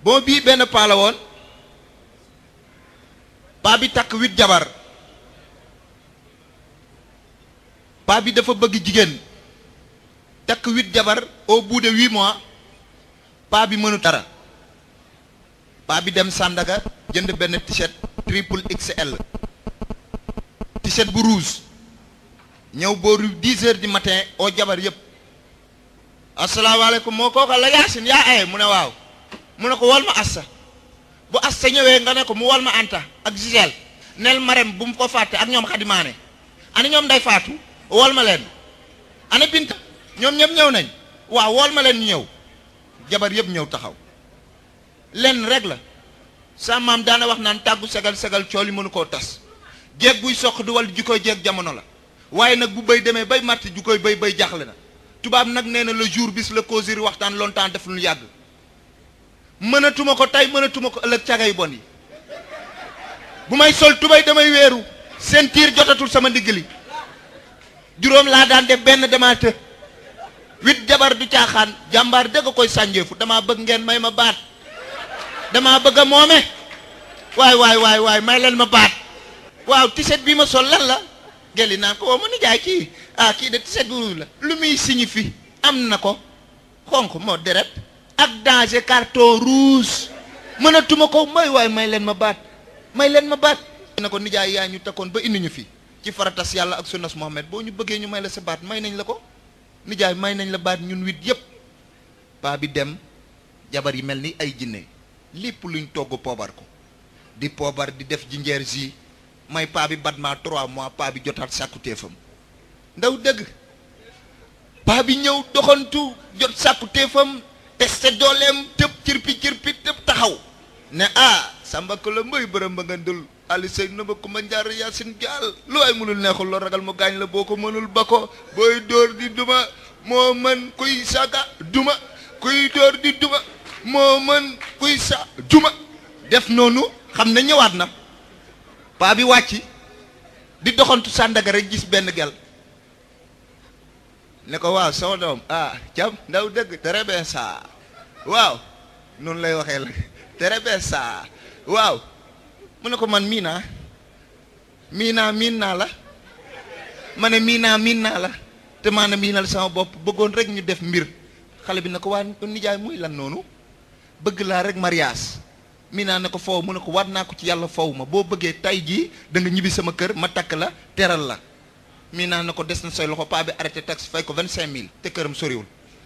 bon bii benn paa la woon paa bi takk 8 jabar paa bi dafa bëgg jigéen takk 8 jabar au bout de 8 mois paa bi mënu dara paa bi dem Sandaga jënd benn t-shirt triple XL t-shirt bu rouge ñëw booru 10 heures du matin oo jabar yëpp asalaamaaleykum moo kooka la Yaasin yaa aye mu ne waaw mu ne ko wol ma Assa bu Assa ñëwee nga ne ko mu wol ma Anta ak Gisèle nel Marème bu mu ko fàtte ak ñoom Xadimaane ana ñoom day faatu wol ma leen ana Binta ñoom ñëpp ñëw nañ waaw wol ma leen ñu ñëw jabar yëpp ñëw taxaw lenn rek la sa maam daana wax naan tàggu segal segal cool yi mënu koo tas jeeg buy soq du wal ju koy jeeg jamono la waaye nag bu béy demee bay màtt ju koy béy jaxle na tubaab nag nee na le jour bis la causerie waxtaan longtemps def lu yàgg mënatuma ko tey mënatuma ko ëllëg cagay bon yi bu may sol tubay damay weeru seen tiir jotatul sama ndigg li juróom laa daan def benn dama të 8 jabar du caaxaan jàmbaar dëgg koy sànjeefu damaa bëgg ngeen may ma baat damaa bëgg a moome waay may leen ma baat waaw tiset bi ma sol lan la geli naan ko woo ma nijaay kii kii de tiset bu la lu muy signifie am na ko xonq moo deret ak danger carton rouge mënatuma ko may leen ma baat may leen ma baat na ko nijaay yaa ñu takkoon ba indi ñu fi ci faratas yàlla ak sunnas Muhammad boo ñu bëggee ñu may la sa baat may nañ la ko nijaay may nañ la baat ñun 8 yëpp paa bi dem jabar yi mel ni ay jinne lépp luñ togg poobar ko di poobar di def jinjeer ji may paa bi batma 3 mois paa bi jotaat sàkku téefam ndaw dëgg paa bi ñëw doxantu jot sàkku téefam testé dooleem tëb cirpi tëb taxaw ne samba ko la mbay bërëm ba nga dul ali sëy na ba ko ma njaar Yaasin jaal lu ay mënul neexul loo ragal mu gaañ la boo ko mënul ba ko booy dóor di duma moo mën kuy saga duma kuy dóor di duma moo mën kuy sa duma def noonu xam ne ñëwaat na paa bi wàcc di doxantu Sandaga rek gis benn gel ne ko waaw sama doom jam ndaw dëgg très bien ça waaw noonu lay waxee la très bien ça waaw mu ne ko man miin naa la ma ne miin naa la te maanaam miinal sama bopp bëggoon rek ñu def mbir xale bi ne ko waa nijaay muy lan noonu bëgg laa rek mariage miinaa ne ko foow mu ne ko waat naa ko ci yàlla foow ma boo bëggee tay jii da nga ñibbi sama kër ma takk la teral la miinaa ne ko des na say loxo paa bi arrêté taxi fay ko 25000 te këram soriwul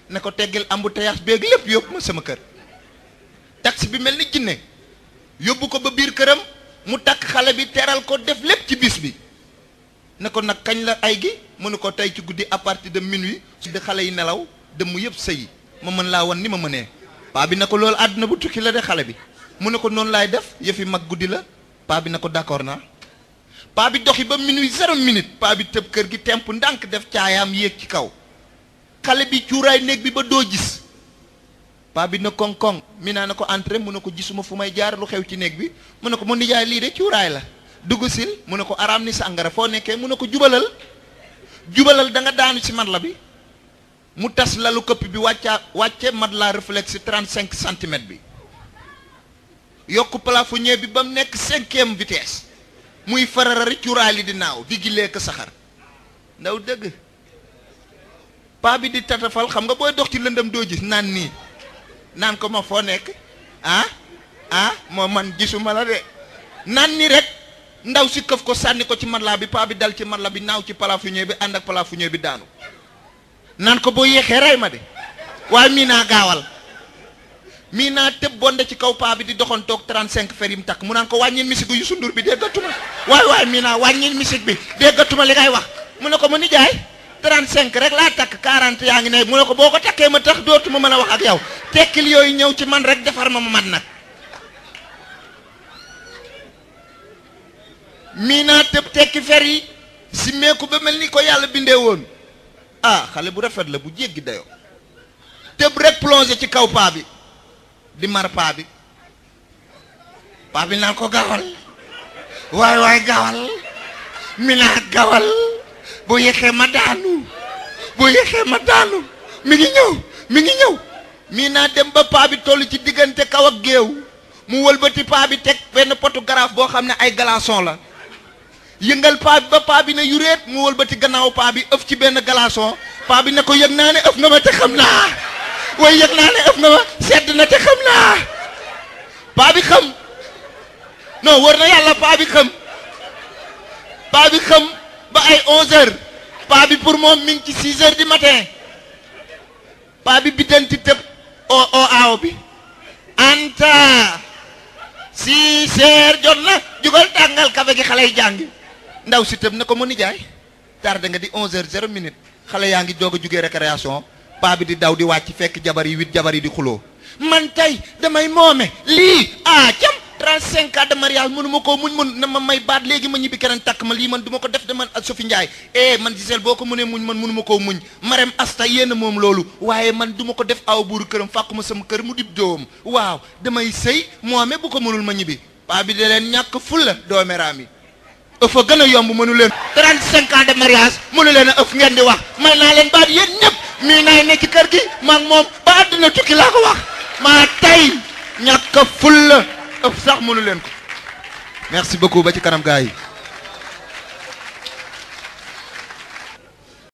ne ko teggil embouteillage beeg lépp yóbbu ma sama kër taxi bi mel ni jinne yóbbu ko ba biir këram mu takk xale bi teral ko def lépp ci bis bi ne ko nag kañ la ay gi mu ne ko tey ci guddi à partir de minuit su di xale yi nelaw dem yëpp sëyi ma mën laa wan ni ma mënee paa bi ne ko loolu àdduna bu tukki la de xale bi mu ne ko noonu laay def yëfi mag guddi la paa bi ne ko d'accord naa paa bi doxi ba minuit 0 minute paa bi tëb kër gi temp ndànk def caayaam yéeg ci kaw xale bi cuuraay néeg bi ba doo gis paa bi ne koŋ-koŋ mi naa ne ko entré mu ne ko gisuma fu may jaar lu xew ci néeg bi mu ne ko mu nijaay lii de cuuraay la dugg sil mu ne ko araam ni sàngara foo nekkee mu ne ko jubalal da nga daanu ci mat la bi mu tas lalu këpp bi wàcce mat la réflexe 35 centimètres bi yokk plafonnier bi ba mu nekk 5e vitesse muy fararari cuuraay li di naaw di gilee ko saxar ndaw dëgg paa bi di tatafal xam nga booy dox ci lëndëm doo gis naan nii naan ko ma foo nekk moo man gisuma la de naan ni rek ndaw si këf ko sànni ko ci matelas bi paa bi dal ci matelas bi naaw ci plafonnier bi ànd ak plafonnier bi daanu naan ko boo yéexee rey ma de waaye mii naa gaawal mii naa tëb bonde ci kaw paa bi di doxantoog 35 fer yi mu takk mu naan ko wàññil musique yu sundur bi déggatuma waaye mii naa wàññil musique bi déggatuma li ngay wax mu ne ko mu nijaay 35 rek laa takk 40 yaa ngi ne mu ne ko boo ko takkee ma tax dootuma mën a wax ak yow tekkil yooyu ñëw ci man rek defar ma mat nag mii naa tëb tekki fer yi si meeku ba mel ni ko yàlla bindee woon xale bu rafet la bu jéggi dayoo tëb rek plongé ci kaw paa bi di mar paa bi naan ko gawal waay gawal mi naa gawal boo yéexee ma daanu mi ngi ñëw mii naa dem ba paa bi toll ci diggante kaw ak géew mu wëlbati paa bi teg benn potu garaaf boo xam ne ay glaçon la yëngal paa bi ba paa bi ne yuréet mu wëlbati gannaaw paa bi ëf ci benn glaçon paa bi ne ko yëg naa ne ëf nga ma te xam naa way yëg naa ne ëf nga ma sedd na te xam naa paa bi xam non wër na yàlla paa bi xam ba ay 11h paa bi pour moom mi ngi ci 6h du matin paa bi biddanti tëb o aaw bi anta 6h jot na jugal tàngal kafe gi xale yi jàngi ndaw si tëb na ko mu nijaay tardé nga di 11h0 xale yaa ngi doog a jugee récréation paa bi di daw di wàcc fekk jabar yi 8 jabar yi di xuloo man tey damay moome lii cam 35 ans de mariage mënu ma koo muñ mën na ma may baat léegi ma ñibbi keneen takk ma lii man du ma ko def de man ak Sophie Ndiaye man Gisèle boo ko mënee muñ man mënu ma koo muñ Marème Asta yéen moom loolu waaye man du ma ko def aw buuru këram fàkku ma sama kër mu dib doom waaw damay sëy moome bu ko mënul ma ñibbi paa bi da leen ñàkk fulla doomeraam yi ëff a gën a yomb mënu leen 35 ans de mariage mënu leen a ëff ngeen di wax may naa leen baat yéen ñëpp mii naay ne ci kër gi maag moom ba àddina tukki laa ko wax maa tey ñàkk fulla ëpp sax mënu leen ko merci beaucoup ba ci kanam gars yi